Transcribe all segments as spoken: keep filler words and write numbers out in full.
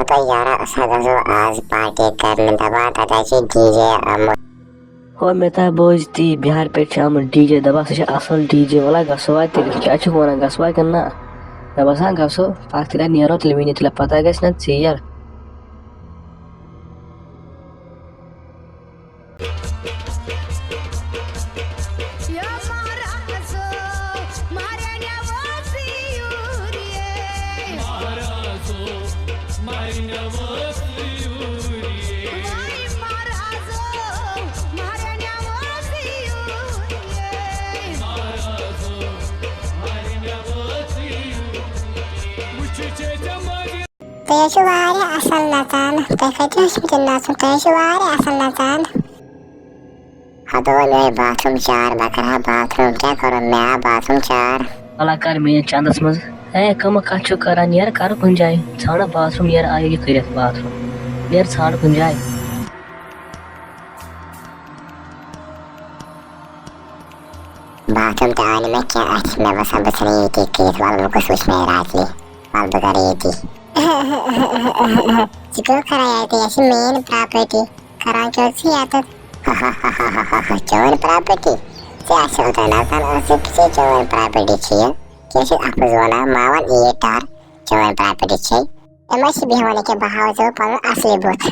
تہٕ یارا، أسۍ ہا گژھو آز پارٹی کرنہِ، دپان تتہِ حظ چھُ ڈی جے آمُت۔ ہو، مےٚ تہِ بوٗز تی، بِہار پٮ۪ٹھ چھُ آمُت ڈی جے، دپان سُہ چھُ اصل ڈی جے، وَلہٕ گژھو وۄنۍ تیٚلہِ، کیٛاہ چھُکھ وَنان، گژھوا کِنہٕ نہ؟ مےٚ باسان گژھو، پکھ تیٚلہِ نیرو تیٚلہِ وٕنی، تیٚلہِ پتہ گژھِ نہ ژیر۔ تُہۍ حظ چھِو واریاہ اَصٕل نَژان۔ تۄہہِ کَتہِ اوسوٕ تیٚلہِ نَژُن؟ تُہۍ حظ چھِو واریاہ اَصٕل نَژان۔ ہَتہٕ وۄنۍ آے باتھ روٗم چار، بہٕ کَرٕ ہا باتھ روٗم، کیٛاہ کَرو، مےٚ آو باتھ روٗم چار۔ وَلہٕ کَر میٛٲنِس چَندَس منٛز۔ ہے، کَمہٕ کَتھ چھُکھ کَران؟ نیر کَرٕ کُنہِ جایہِ، ژھانٛڈ باتھ روٗم، نیر آیہِ یہِ کٔرِتھ باتھ روٗم، نیر ژھانٛڈ کُنہِ جایہِ۔ باتھ روٗم تہِ آو نہٕ مےٚ کینٛہہ اَتھِ، مےٚ باسان بہٕ ژھٕنہٕ ییٚتی کٔرِتھ، وَلہٕ بہٕ گوٚژھ وٕچھنٲوِتھ راتھ یہِ، وَلہٕ بہٕ کَرٕ ییٚتی۔ ژٕ کیٛاہ کَران ییٚتہِ؟ یہِ چھِ میٛٲنۍ پراپرٹی، کَران کیٛاہ چھِ ییٚتٮ۪تھ؟ چٲنۍ پراپرٹی؟ ژےٚ آسہِ اوترٕ نَژان ٲسٕکھ ژےٚ چٲنۍ پراپرٹی چھِ یہِ، کیٛاہ چھِ اَتھ منٛز وَنان؟ ماوَن ایٹ آر، چٲنۍ پراپرٹی چھے۔ یِم ٲسۍ بیٚہوان ییٚکیٛاہ، بہٕ ہاوٕ ژےٚ پَنُن اَصلی بُتھ۔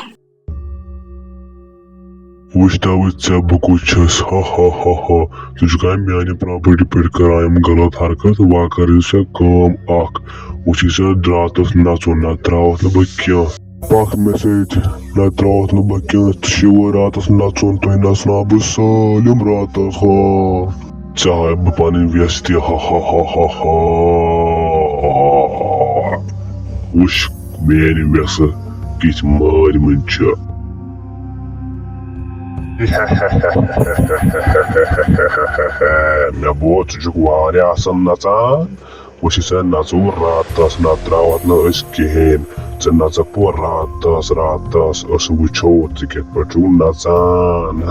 وٕچھ تو وۄنۍ ژےٚ بہٕ کُس چھُس، ہا ہا ہا ہا۔ ژٕ چھُکھا میانہِ پراپرٹی پٮ۪ٹھ کران یِم غلط حرکت؟ وۄنۍ کر ژٕ کٲم اکھ، وۄنۍ چھُے ژےٚ راتس نژُن، نتہٕ تراوتھ نہٕ بہٕ کینٛہہ۔ پکھ مےٚ سۭتۍ، نتہٕ تراوتھ نہٕ بہٕ کینٛہہ۔ ژٕ چھُے وۄنۍ راتس نژُن، تُہۍ نژناو بہٕ سٲلِم راتس، ہا۔ ژےٚ ہاوے بہٕ پنٕنۍ وٮ۪س تہِ، ہا ہا ہا ہا ہا۔ وٕچھ میٲنۍ وٮ۪سہٕ کِتھ مٲرۍ مٕتۍ چھِ۔ مےٚ بوز ژٕ چھُکھ واریاہ اَصٕل نَژان۔ وٕچھ ژےٚ نَژو راتَس، نَتہٕ ترٛاوَتھ نہٕ أسۍ کِہیٖنۍ۔ ژٕ نَژَکھ پوٗرٕ راتَس، راتَس، أسۍ وٕچھو ژٕ کِتھ پٲٹھۍ چھُکھ نَژان۔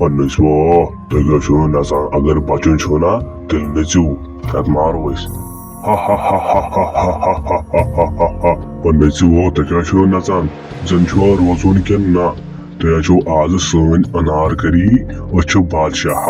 نٔژِو، تُہۍ کیٛاہ چھِو نَژان؟ اگر بَچُن چھُو نا، تیٚلہِ نٔژِو، تَتھ مارو أسۍ۔ نٔژِو، تُہۍ کیٛاہ چھِو نَژان؟ زَن چھُوا روزُن کِنہٕ نہ؟ تُہۍ حظ چھِو آزٕ سٲنۍ انارکری، أسۍ چھِ بادشاہ۔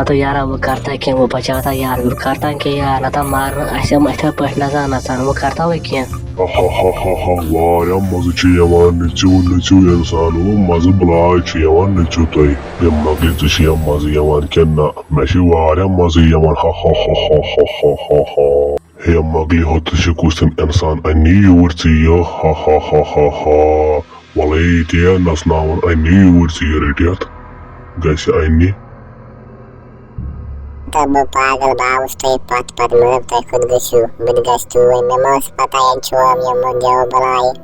ہتو یارا، وۄنۍ کرتا کینٛہہ، وۄنۍ بچاوتا یار، وۄنۍ کرتا کینٛہہ یار، نتہٕ مارن اسہِ یِم اِتھے پٲٹھۍ نژان نژان، وۄنۍ کرتا وۄنۍ کینٛہہ۔ ہا ہا ہا ہا ہا، واریاہ مزٕ چھُ یِوان، نٔژِو نٔژِو انسانو، مزٕ بلاے چھُ یِوان، نٔژِو تُہۍ۔ مےٚ مۄکلہِ ژےٚ چھُ یا مزٕ یِوان کِنہٕ نہ؟ مےٚ چھُ واریاہ مزٕ یِوان، ہا ہا ہا ہا۔ ہے مۄکلہِ ہوٚت ژےٚ کُس تام انسان، اَنہِ یوٗرۍ ژےٚ یہِ، ہا ہا ہا ہا ہا۔ وَلَے ییٚتہِ یا نَژناوَن اَنہِ یوٗرۍ ژےٚ یہِ رٔٹِتھ، گژھِ اَنہِ۔ تہٕ بہٕ پاگل، بہٕ آوُس تۄہہِ پَتھ پَتھ، مطلب تُہۍ کوٚت گٔژھِو، بہٕ تہِ گژھٕ توٗرۍ۔ مےٚ ما ٲس پَتہ یَتہِ چھُ یِم دیو بَلایہِ،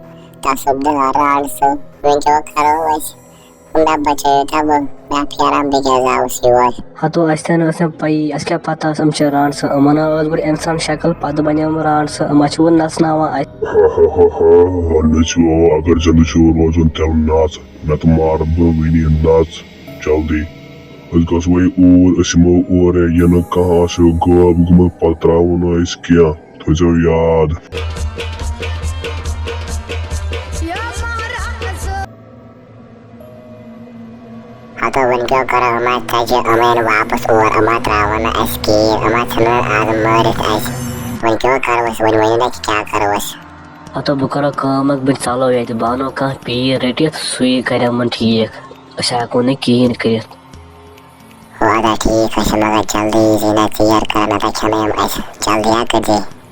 تصُب دِوان رانٛڈٕ سُہ۔ وۄنۍ کیٛاہ کَرو أسۍ؟ مےٚ بَچٲیِو تہٕ بہٕ، مےٚ پھیران، بہٕ کیٛازِ آوُس یور؟ ہتو، اَسہِ تہِ نہٕ ٲس نہٕ پَیی، اَسہِ کیٛاہ پَتہ ٲس یِم چھِ رانٛڈٕ سُہ، یِمَن ہا ٲس گۄڈٕ اِنسان شکل، پَتہٕ بَنیو یِم رانٛڈٕ سُہ، یِم ہا چھِ وۄنۍ نَژناوان اَسہِ۔ ہا ہا ہا ہا، نٔژِو، اگر زِندٕ چھِو روزُن تیٚلہِ نَژ، نَتہٕ مارٕ بہٕ وٕنی، نَژ جلدی۔ أسۍ گژھو وۄنۍ اوٗرۍ، أسۍ یِمو اورَے، یہِ نہٕ کانٛہہ آسہِ غٲب گوٚمُت، پَتہٕ ترٛاوو نہٕ أسۍ کینٛہہ، تھٲیزیو یاد۔ ہتو وۄنۍ کیٛاہ کرو، یِم آسہِ ژَجہِ، یِم یِن واپس اور، یِم ما ترٛاوَن نہٕ اَسہِ کِہیٖنۍ، یِم ما ژھٕنَن آز مٲرِتھ اَسہِ۔ وۄنۍ کیٛاہ کرو أسۍ، وۄنۍ ؤنِو نا کہِ کیٛاہ کرو أسۍ؟ ہتو بہٕ کرو کٲم اکھ، بہٕ ژَلو ییٚتہِ، بہٕ اَنو کانٛہہ پیٖر رٔٹِتھ، سُے کرِ یِمَن ٹھیٖک، أسۍ ہٮ۪کو نہٕ کِہیٖنۍ کٔرِتھ۔ ہو ادا ٹھیٖک حظ چھُ، مگر جلدی ییٖزِ نا ژیر کران، نتہٕ کھٮ۪نہٕ یِم اَسہِ۔ جلدی ہا کٔرزِ،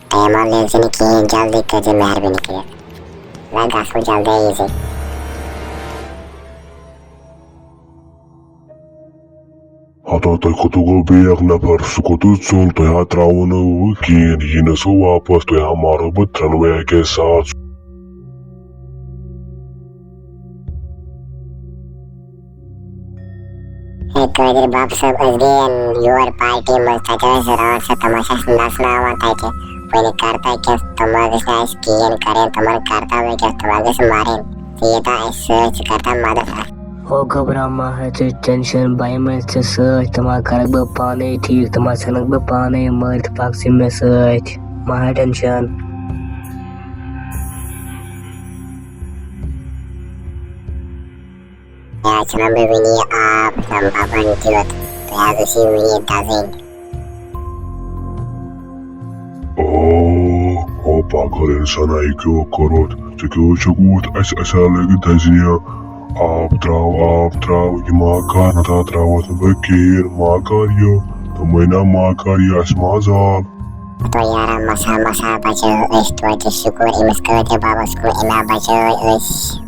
ٹایم ما لیکزِ نہٕ کِہیٖنۍ، جلدی کٔرزِ مہربٲنی کٔرِتھ۔ وۄنۍ گژھو جلدی ییٖزِ۔ ہتو، تۄہہِ کوٚتُو گوٚو بیٚیہِ اکھ نفر؟ سُہ کوٚتُو ژوٚل؟ تۄہہِ ہا ترٛاوو نہٕ وۄنۍ کِہیٖنۍ، یہِ یہِ نہٕ سُہ واپس، تۄہہِ ہا مارو بہٕ ترٛٮ۪نوَے اَکے ساتھ۔ ہے قٲدِر بب صٲب، أسۍ گٔیَن یور پارٹی منٛز، تَتہِ ٲسۍ رٲژ سۭتۍ تِم ٲسۍ اَسہِ نژناوان تَتہِ۔ وۄنۍ کرتا کینٛہہ، تِم ما گٔژھۍ نہٕ اَسہِ کِہیٖنۍ کَرٕنۍ، تِمَن کرتا وۄنۍ کینٛہہ، تِم ما گٔژھۍ مَرٕنۍ۔ ژٕ ییٖتا اَسہِ سۭتۍ، ژٕ کرتا مدد اَسہِ۔ ہو گھبراو مہ ہے ژٕ ٹینشن، بہٕ یِمے ژےٚ سۭتۍ، تِم ہا کرکھ بہٕ پانے ٹھیٖک، تِم ہا ژھٕنکھ بہٕ پانے مٲرِتھ، پکھ ژٕ مےٚ سۭتۍ، مہ ہے ٹینشن۔ ہے، ژھٕنَن بہٕ وٕنی آب، نہ بَبَن دیُت، تُہۍ حظ ٲسِو وٕنی دَزٕنۍ۔ او، او پاگل اِنسانا، یہِ کیٛاہ کوٚرُتھ؟ ژےٚ کیٛاہ چھُکھ وُتھ اَسہِ، اَسہِ ہا لٔگۍ دَزنہِ۔ آب ترٛاو، آب ترٛاو، یہِ ما کَر، نَتہٕ ہا ترٛاوَتھ نہٕ بہٕ کِہیٖنۍ، ما کَر یہِ، دوٚپمَے نا ما کَر یہِ، اَسہِ ما زال۔ تو یارا، مسا مسا بچٲے أسۍ توتہِ، شُکُر أمِس قٲدِر بابَس کُن، أمۍ ہا بچٲے أسۍ۔